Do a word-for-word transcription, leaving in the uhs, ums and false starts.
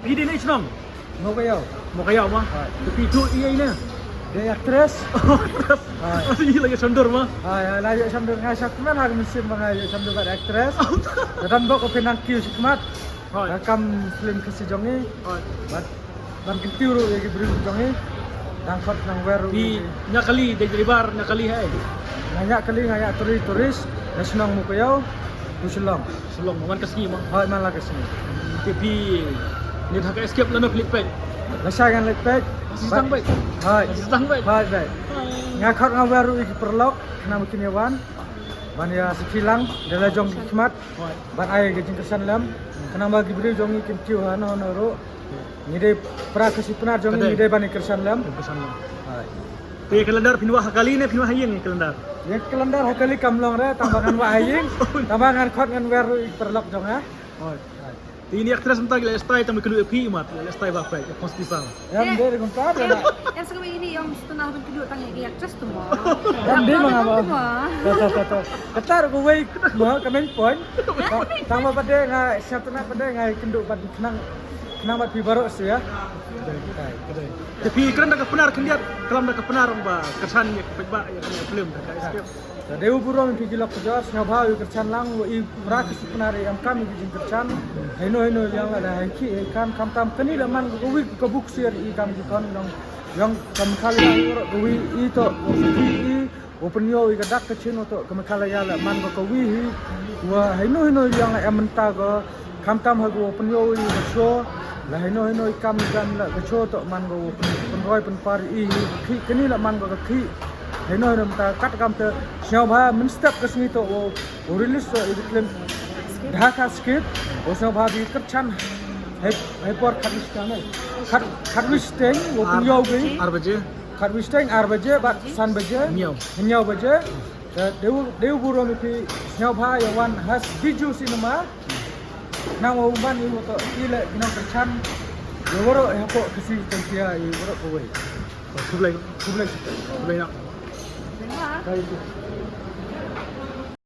Phi dei na i shnong? Mawkaïaw. Mawkaïaw ma? Hai. Te phi tuh ïa ine? Dei actress. Actress. Hai. Phi la ïa shamdur ma? Hai, hai, la ïa shamdur, nga sha kmen ha ka mynsiem ba nga ïa shamdur bad actress. Te don bok phi nang kiew shakhmat. Hai. Ka kam film Khasi jong ngi. Hai. Bad ban kyntiew ruh ïa ki briew jong ngi. Dang khot nang wer ruh. Phi ïa ki, ñiah kali, dei driver, ñiah kali hai. Nga ñiah kali, nga ñiah tourist, tourist na shnong Mawkaïaw, to Shillong. Shillong, man ka sngi ma? Hooid, man la ka sngi. Te phi ne da ka escape lano phi leit peit? Lashai ngan leit peit. Shisha peit? Hooid. Shisha peit? Hooid, peit. Nga khot nga wer ruh ïa ki paralok khnang ba kin ïa wan ban ïa sakhi lang da la jong ki khmat. Hooid. Ban ai ka jingkyrshan lem khnang ba ki briew jong ngi kin kiew hano hano ruh. Ngi dei para Khasi Pnar jong ngi, ngi dei ban ïa kyrshan lem. Kyrshan lem. Hooid. Te ïa ka calendar phin wah ha kali ne phin wah ha ïing ïa ka calendar? Ïa ka calendar ha kali kam long re, tang ba ngan wah ha ïing. Tang ba ngan khot ngan wer ruh ïa ki paralok jong nga. Hooid. Te ine i actress mynta ki la stai tang ba kynduh ïa phi mat, la stai ba phi ïa phosti sa. Em dei kumta da. Em sa kawei ine i ong stai ban kynduh tang ïa ki actress tu mo. Em dei ma nga ba. Ta ta ta ta. Kata ruh kawei mo ka main point. Tang ba pat de nga sngewtynnat pat de nga kynduh bad khnang. Khnang bad phi baroh seh ïa. Te phi kren da ka Pnar khyndiat, klam da ka Pnar ong ba kyrshan ïa ka paidbah ïa ka film da ka escape. Te dei u burom ïa phi ki lok ki jor, sngewbha ïa kyrshan lang, wa i para Khasi Pnar i em kam ïa ki jingkyrshan. Haino haino ïa la da hai ki, hai kan, khamtam kani la man ka wi ka buk sir i kam ki kon yong yong kam khali ïa i baroh ka wi i to, wa phi i Wa pynïoh ïa ka dak ka chin, wa toh ka Meghalaya la man ka kawi hi. Wa haino haino ïa nga em mynta ka khamtam ha ka wa pynïoh ïa ka show. La haino haino ïa kam ïa kam la ka show toh man ka wa pyn-, pynroi pynpar ïa i hi. Kani la man ka ka ki. Haino haino mynta kat kam te sngewbha mynstep ka sngi toh wa, wa release toh ïa ka film Dhaka Script. Wa sngewbha bi kyrchan. Hai, hai por khat wis teng. Khat, khat wis teng wa pynïoh ïa i. Ar baje. Khat wis teng ar baje bad san baje. Hynñiew. Hynñiew baje. Te dei u, dei u burom ïa phi sngewbha ïa wan ha Bijou Cinema. Nang wa u man ïa u toh i leh ki nongkyrshan. Ïa waroh ïa hapoh Khasi Jaiñtia ïa waroh kawei. Khublei. Khublei. Khublei na. Thank you.